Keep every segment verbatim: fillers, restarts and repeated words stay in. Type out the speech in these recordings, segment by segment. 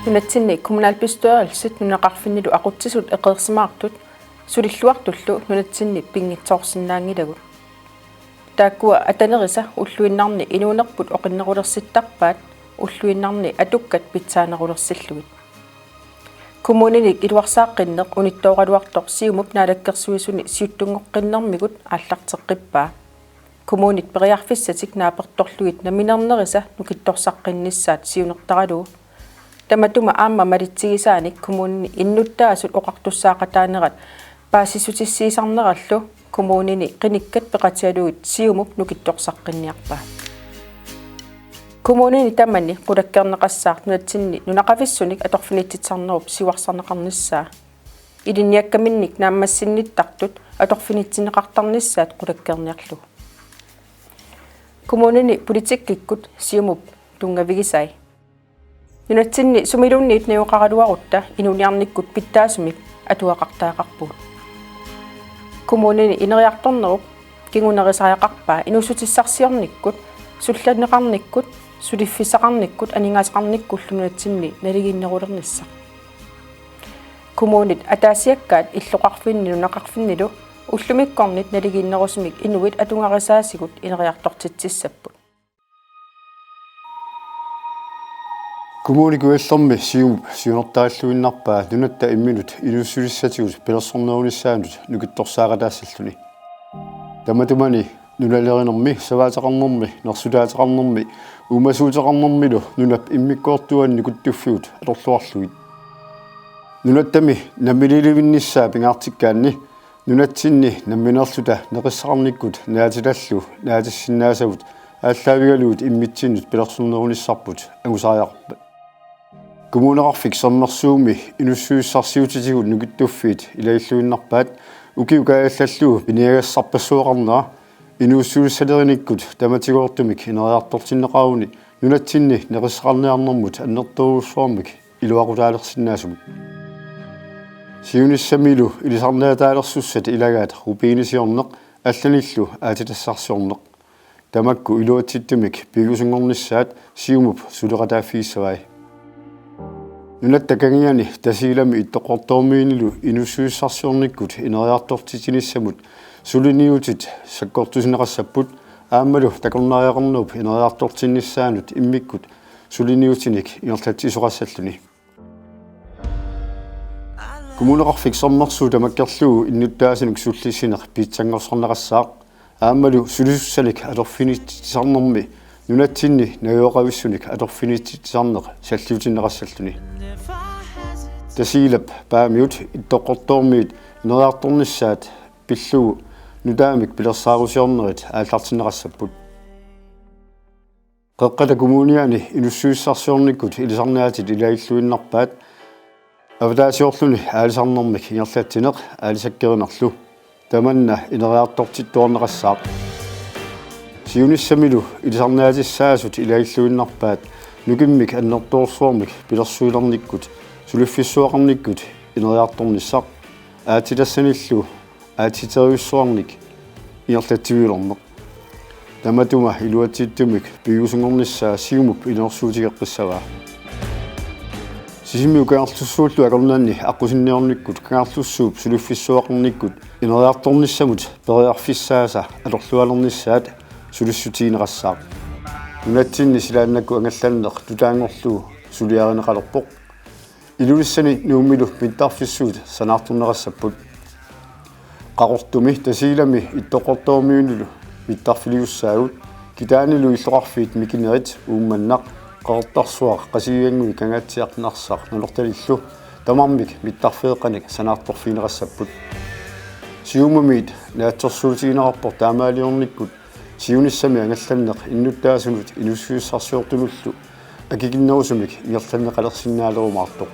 Nunatsinni kommunalbestyrelsit nunaqarfinnilu aqutsisut eqeersimaartut sulilluartullu nunatsinni pinngitsoorsinnaanngilagut. Taakkua atanerisa ulluinnarni inuunerput oqinnerulersittarpaat ulluinnarni atukkat pitsaanerulersillugit. Kommuninit iluarsaaqqinneq unittooraluartoq Siumup naalakkersuisuni siuttunngoqqinnermigut aallarteqqippaa. Kommunit periarfissatik naapertorlugit nammineernerisa nukittorsaqqinnissaat siunertaralugu. Tamatuma aamma malitsigisaanik kommunini innuttaasut oqartussaaqataanerat paasissutissiisarnerallu kommunini qinikkat peqatigalugit Siumup nukittorsaqqinniarpaa. Kommunini tamani qulakkeerneqassaaq nunatsinni nunaqavissunik atorfinitsitsisarnerup siuarsarneqarnissaa. Ilinniakkaminnik naammassinnittartut atorfinitsinneqartarnissaat qulakkeerniarlugu. Kommunini politikkikkut Siumup tunngavigisai. Nunatsinni sumiluunniit najugaqaraluarutta inuuniarnikkut pitsaasumik atugaqartariaqarpugut. Kommunini ineriartornerup kingunerisariaqarpaa inuussutissarsiornikkut, sullinneqarnikkut, suliffissaqarnikkut aningaasaqarnikkullu nunatsinni naligiinnerulernissaq. Kommunit ataasiakkaat illoqarfinni nunaqarfinnilu ullumikkornit naligiinnerusumik inuit atugarisaasigut ineriartortitsissapput. Kommune Kujallermi Siumup siunertaraluinnarpaa nunatta imminut inuussutissatsigut pilersornerunissaanut nukittorsaaqataassalluni. Tamatumani nunalerinermi, savaateqarnermi, narsutaateqarnermi, uumasuuteqarnermilu nunap immikkoortuani nukittuffigut atorluarlugit. Nunattami namminiilivinnissaa pingaartikkaanni nunatsinni nammineerluta neqissaqarnikkut naatitallu naatissinnaasavut aallaavigalugit immitsinnut pilersornerunissarput angusariaqarpat. Kommuneqarfik Sermersuumi inuussutissarsiutitigut nukittuffiit ilagilluinnarpaat ukiup kaajallallugu piniagassarpassuaqarnera inuussutissalerinikkut tamatigoortumik ineriartortinneqaruni nunatsinni neqissaqarniarnermut annertoorujussuarmik iluaqutaalersinnaasumik. Siunissamilu ilisarnaataalersussat ilagaat rubinisiorneq allanillu aatsitassarsiorneq. Tamakku iluatsittumik piviusunngornissaat Siumup suleqataaffigissavai. Nunatta kangiani Tasiilami Ittoqqortoormiunilu inuussutissarsiornikkut ineriartortitsinissamut suliniutit sakkortusineqassapput aammalu takornariaqarnerup ineriartortinnissaanut immikkut suliniutinik ingerlatsisoqassalluni. Kommuneqarfik Sermersooq tamakkerlugu innuttaasunut sullissineq piitsanngorsarneqassaaq aammalu sulisussanik atorfinitsitsisarnermi nunatsinni najugaqavissunik atorfinitsitsisarneq salliutinneqassalluni. Tasiilap Paamiut Ittoqqortoormiit ineriartornissaat pillugu nutaamik pilersaarusiornerit aallartinneqassapput. Qeqqata Kommuniani inuussutissarsiornikkut ilisarnaatit ilagilluinnarpaat avataasiorluni aalisarnermik ingerlatsineq aalisakkerinerlu tamanna ineriartortittuarneqassaaq. Siunissamilu ilisarnaatissaasut ilagilluinnarpaat nukimmik annertoorsuarmik pilersuilernikkut suliffissuaqarnikkut ineriartornissaq aatsitassanillu aatsiterujussuarnik ingerlatsiviulerneq. Tamatuma iluatsittumik piviusunngornissaa Siumup inersuutigeqqissavaa. Sisimiut Kangerlussuullu akornanni aqqusinniornikkut Kangerlussuup suliffissuaqarnikkut ineriartornissamut periarfissaasa atorlualernissaat sulissutigineqassaaq. Nunatsinni silaannakkut angallanneq tutaanngorlugu suliarineqalerpoq. Ilulissani Nuummilu mittarfissuit sanaartorneqassapput. Qaqortumi Tasiilami Ittoqqortoormiunilu mittarfiliussaagut, Kitaanilu illoqarfiit Mikinerit, Uummannaq, Qeqertarsuaq, Qasigiannguit, Kangaatsiaq, Narsaq, Nanortalimmilu tamarmik mittarfeeqqanik sanaartorfigineqassapput. Siumumiit naatsorsuutigineqarpoq taamaaliornikkut siunissami angallanneq innuttaasunut inuussutissarsiortunullu akikinnerusumik ingerlanneqalersinnaalerumaartoq.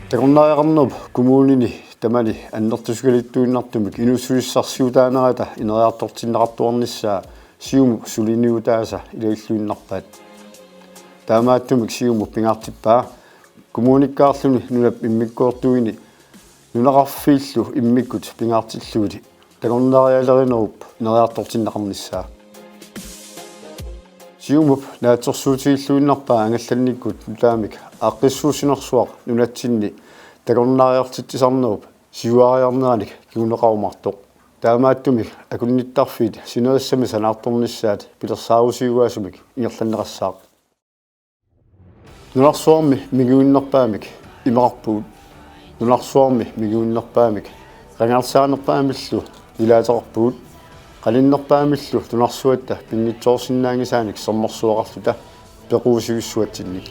Takornariaqarnerup kommunini tamani annertusigaluttuinnartumik inuussutissarsiutaanerata ineriartortinneqartuarnissaa Siumup suliniutaasa ilagilluinnarpaat. Taamaattumik Siumup pingaartippaa kommunikkaarluni nunap immikkoortuini nunaqarfiillu immikkut pingaartillugit takornarialerinerup ineriartortinneqarnissaa. Siumup naatsorsuutigilluinnarpaa angallannikkut nutaamik aaqqissuussinersuaq nunatsinni takornariartitsisarnerup siuariarneranik kinguneqarumaartoq. Taamaattumik akunnittarfiit sinerissami sanaartornissaat pilersaarusiugaasumik ingerlanneqassaaq. Nunarsuarmi minguinnerpaamik imeqarpugut. Nunarsuarmi minguinnerpaamik qangarsaanerpaamillu ilaateqarpugut. Qaninnerpaamillu nunarsuatta pinngitsoorsinnaanngisaanik sermersuaqarluta pequusivissuatsinnik.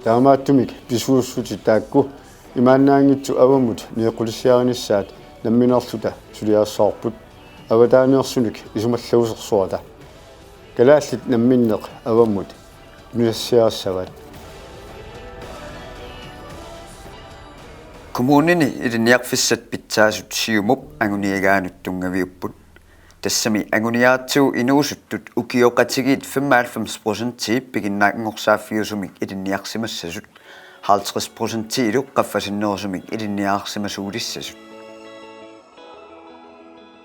Taamaattumik pisuussutit taakku imaannaanngitsut avammut neeqqulissiarinissaat nammineerluta suliassavarput, avataaneersunik isumallagusersuata. Kalaallit namminneq avammut nusassiarissavaat. Kommunini ilinniarfissat pitsaasut Siumup anguniagaanut tunngaviupput. Tassami anguniagatsigu inuusuttut ukioqatigiit femoghalvfems procentii piginnaanngorsaaffiusumik ilinniarsimassasut, halvtreds procentiilu qaffasinnerusumik ilinniarsimasuulissasut.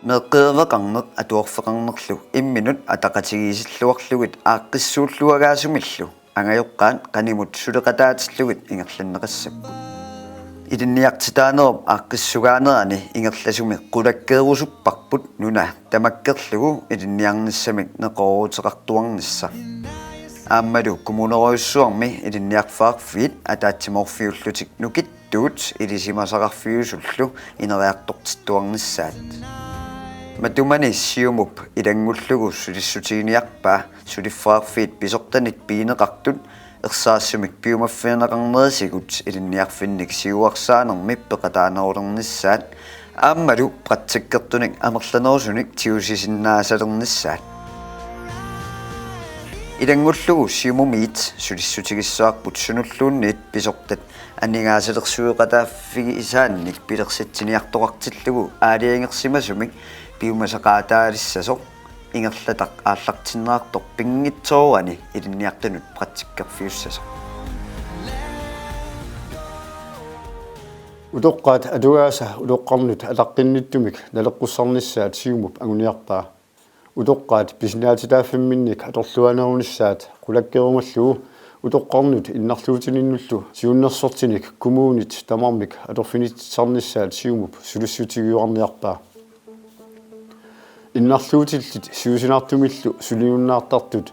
Meeqqeriveqarneq atuarfeqarnerlu imminut ataqatigiissilluarlugit aaqqissuulluagaasumillu angajoqqaat qanimut suleqataatillugit ingerlanneqassapput. Ilinniartitaanerup aaqqissugaanerani ingerlasumik qulakkeerusupparput nuna tamakkerlugu ilinniarnissamik neqerooruteqartuarnissaq. Aammalu kommunerujussuarmi ilinniarfeqarfiit ataatsimoorfiullutik nukittuut ilisimasaqarfiusullu ineriartortittuarnissaat. Matumani Siumup ilanngullugu sulissutiginiarpaa suliffeqarfiit pisortanit pigineqartut erseqqissumik piumaffigineqarnerisigut ilinniarfinnik siuarsaanermi peqataanerulernissaat aammalu praktikkertunik amerlanerusunik tigusisinnaasalernissaat. Ilanngullugu Siumumiit sulissutigissavarput sunulluunniit pisortat aningaasalersueqataaffigisaannik pilersitsiniartoqartillugu aalajangersimasumik piumasaqaataalissasoq ingerlataq aallartinneqartoq pinngitsoorani ilinniartunut praktikkerfiussasoq. Utoqqaat atugaasa utoqqarnut ataqqinnittumik naleqqussarnissaat Siumup anguniarpaa. Utoqqaat pisinaatitaaffimminnik atorluarnerunissaat qulakkeerumallugu utoqqarnut innarluutininnullu siunnersortinik kommunit tamarmik atorfinitsitsisarnissaat Siumup sulissutigiuarniarpaa. Innarluutillit siusinaartumillu suliunnaartartut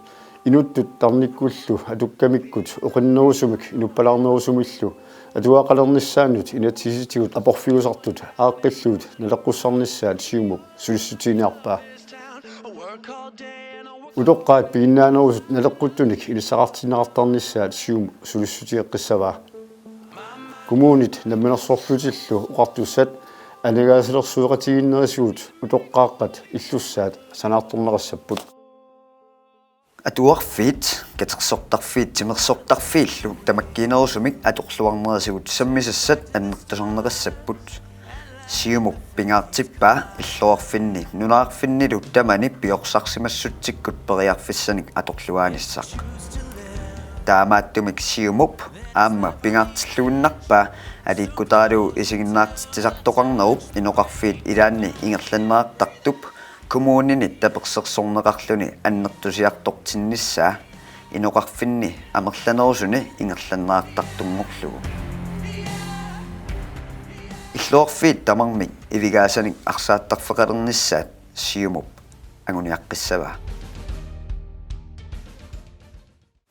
inuttut tarnikkullu atukkamikkut oqinnerusumik inuppalaarnerusumillu atugaqalernissaannut inatsisitigut aporfiusartut aaqqilluut naleqqussarnissaat Siumup sulissutiginiarpaa. Utoqqaat piginnaanerusut naleqquttunik inissaqartinneqartarnissaat Siumup sulissutigeqqissavaa. Kommunit namminersorlutillu oqartussat aningaasalersueqatigiinnerisigut utoqqaaqqat illussaat sanaartorneqassapput. Atuarfiit, katersortarfiit, timersortarfiillu tamakkiinerusumik atorluarnerisigut sammisassat annertusarneqassapput. Siumup pingaartippaa illoqarfinni nunaqarfinnilu tamani piorsarsimassutsikkut periarfissanik atorluaanissaq. Taamaattumik Siumup aamma pingaartilluinnarpaa aliikkutaralugu isiginnaartitsisartoqarnerup inoqarfiit ilaanni ingerlanneqartartup kommunini tapersersorneqarluni annertusiartortinnissaa inoqarfinni amerlanerusuni ingerlanneqartartunngorlugu. Illoqarfiit tamarmik ivigaasanik arsaattarfeqalernissaat Siumup anguniaqqissavaa.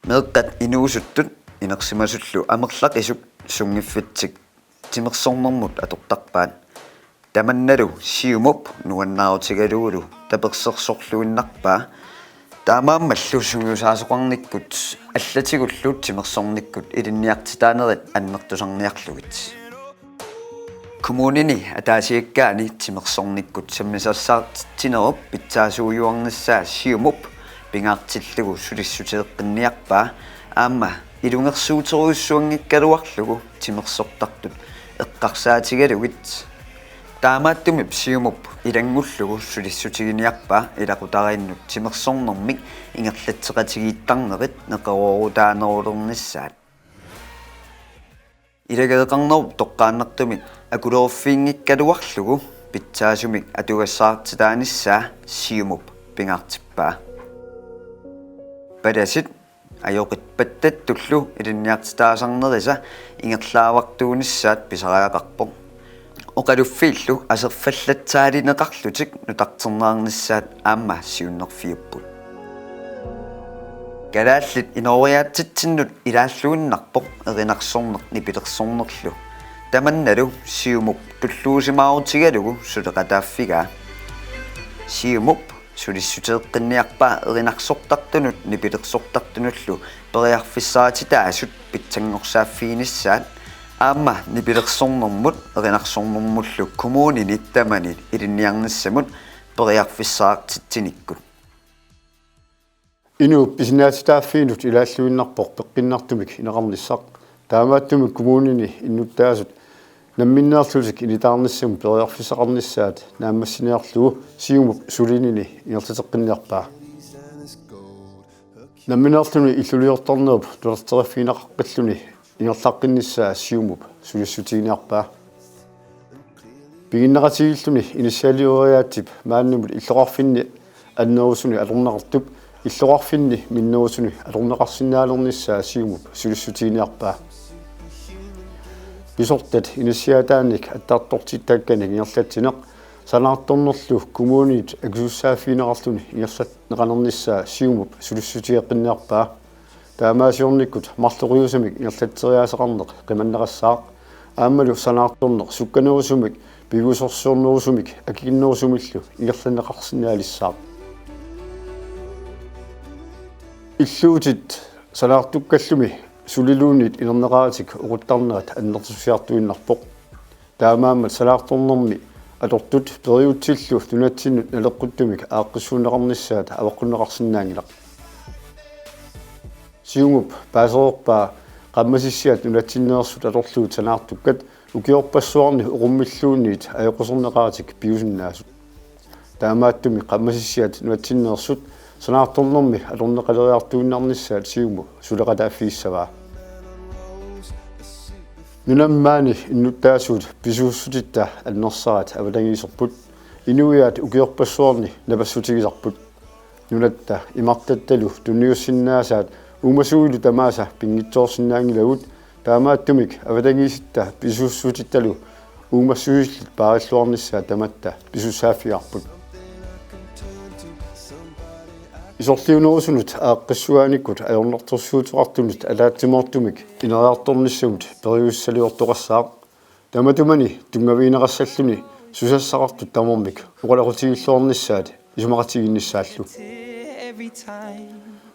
Meeqqat inuusuttut inersimasullu amerlaqisut sunngiffitsik timersornermut atortarpaat. Tamannalu Siumup nuannaarutigalugulu tapersersorluinnarpaa. Taamaammallu sungiusaasoqarnikkut allatigullu timersornikkut ilinniartitaanerit annertusarniarlugit. Kommunini ataasiakkaani timersornikkut sammisassaartitsinerup pitsaasuujuarnissaa Siumup pingaartillugu sulissutigeqqinniarpaa aamma ilungersuuterujussuanngikkaluarlugu timersortartut eqqarsaatigalugit. Taamaattumip Siumup ilanngullugu sulissutiginiarpaa ilaqutariinnut timersornermik ingerlatseqatigiittarnerit neqeroorutaanerulernissaat. Ilageeqarnerup toqqaannartumik akuleruffiginngikkaluarlugu pitsaasumik atugassaartitaanissaa Siumup pingaartippaa. palasit ajoqit pattattullu ilinniartitaasarnerisa ingerlaavartuunissaat pisariaqarpoq. Oqaluffiillu aserfallatsaalineqarlutik nutarterneqarnissaat aamma siunnerfiupput. Kalaallit inooriaatsitsinnut ilaalluinnarpoq erinarsorneq nipilersornerlu. Tamannalu Siumup tulluusimaarutigalugu suleqataaffigaa. Siumup sulissuteeqqinniarpaa erinarsortartunut nipilersortartunullu periarfissaqartitaasut pitsanngorsaaffiginissaat aamma nipilersornermut erinarsornermullu kommunini tamani ilinniarnissamut periarfissaqartitsinikkut. Inuup pisinnaatitaaffiinut ilaalluinnarpoq peqqinnartumik ineqarnissaq. Taamaattumik kommunini innuttaasut namminneerlutik initaarnissamut periarfissaqarnissaat naammassiniarlugu Siumup sulinini ingerlateqqinniarpaa. Nammineerluni illuliortarnerup nutarteriffigineqaqqilluni ingerlaqqinnissaa Siumup sulissutiginiarpaa. Piginneqatigiilluni inissialioriaatsip maannamut illoqarfinni annerusuni atorneqartup illoqarfinni minnerusuni atorneqarsinnaalernissaa Siumup sulissutiginiarpaa. Pisortat inissiataannik attartortittaakkanik ingerlatsineq sanaartornerlu kommunit akisussaaffigineqarluni ingerlanneqarnissaa Siumup sulissutigeqqinniarpaa. Taamaasiornikkut marloqiusamik ingerlatseriaaseqarneq qimanneqassaaq. Aammalu sanaartorneq sukkanerusumik, piviusorsiornerusumik, akikinnerusumillu ingerlanneqarsinnaalissaaq. Illuutit sanaartukkallumi suliluunniit inerneqaratik oquttarnerat annertusiartuinnarpoq. Taamaammat sanaartornermi atortut periutsillu nunatsinnut naleqquttumik aaqqissuunneqarnissaat avaqqunneqarsinnaanngilaq. Siumup paasereerpaa qammasissiat nunatsinneersut atorlugit sanaartukkat ukiorpassuarni oqummilluunniit ajoquserneqaratik piusinnaasut. Taamaattumik qammasissiat nunatsinneersut sanaartornermi atorneqaleriartuinnarnissaat Siumup suleqataaffigissavaa. Nunami maani innuttaasut pisuussutitta annersaat avatangiiserput. Inuiaat ukiorpassuarni napassutigisarput. Nunatta imartattalu tunniussinnaasaat uumasuilu tamaasa pinngitsoorsinnaanngilagut, taamaattumik avatangiisitta pisuussutittalu uumassusillit paarilluarnissaat tamatta pisussaaffigaarput. Isorliunerusunut aaqqissugaanikkut ajornartorsiuteqartunut ataatsimoortumik ineriartornissamut periussaliortoqassaaq. Tamatumani tunngavigineqassalluni susassaqartut tamarmik oqaloqatigiilluarnissaat isumaqatigiinnissaallu.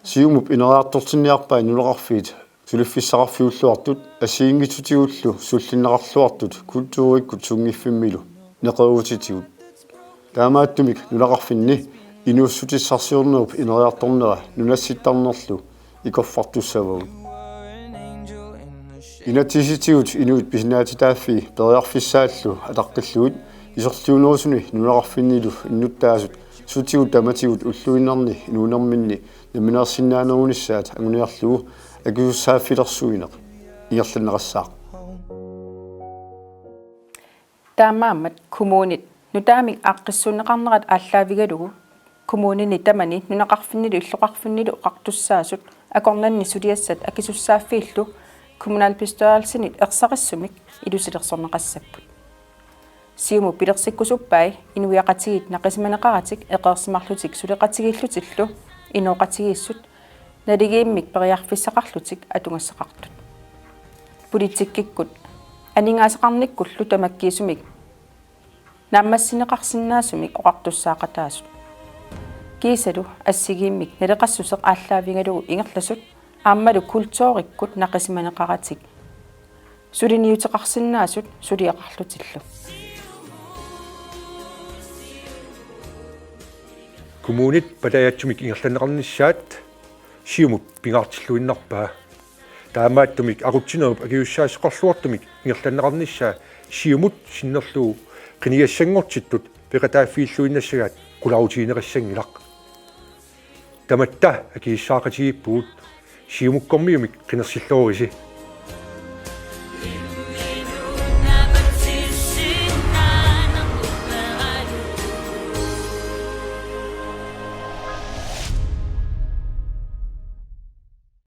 Siumup ineriartortinniarpai nunaqarfiit suliffissaqarfiulluartut assigiinngitsutigullu sullinneqarluartut kulturikkut sunngiffimmilu neqeruutitigut. Taamaattumik nunaqarfinni inuussutissarsiornerup ineriartornera nunassittarnerlu ikorfartussavagut. Inatsisitigut inuit pisinnaatitaaffii periarfissaallu ataqqillugit isorliunerusuni nunaqarfinnilu innuttaasut sutigut tamatigut ulluinnarni inuunerminni nammineersinnaanerunissaat anguniarlugu akisussaaffilersuineq ingerlanneqassaaq. Taamaammat kommunit nutaamik aaqqissuunneqarnerat aallaavigalugu kommunini tamani nunaqarfinnilu illoqarfinnilu oqartussaasut akornanni suliassat akisussaaffiillu kommunalbestyrelsinit ersarissumik ilusilersorneqassapput. Siumut pilersikkusuppai inuiaqatigiit naqisimaneqaratik eqeersimarlutik suleqatigiillutillu inooqatigiissut naligiimmik periarfissaqarlutik atugassaqartut. Politikkikkut aningaasaqarnikkullu tamakkiisumik naammassineqarsinnaasumik oqartussaaqataasut. Kiisalu assigiimmik naleqassuseq aallaavigalugu ingerlasut aammalu kulturikkut naqisimaneqaratik suliniuteqarsinnaasut suliaqarlutillu. Kommunit patajaatsumik ingerlanneqarnissaat Siumut pingaartilluinnarpaa. Taamaattumik aqutsinerup akisussaassuseqarluartumik ingerlanneqarnissaa Siumut sinnerlugu qinigassanngortittut peqataaffiilluinnassagaat qularutigineqassanngilaq. Tamatta akisussaaqatigiippugut, Siumukkormiumik qinersilluarisi.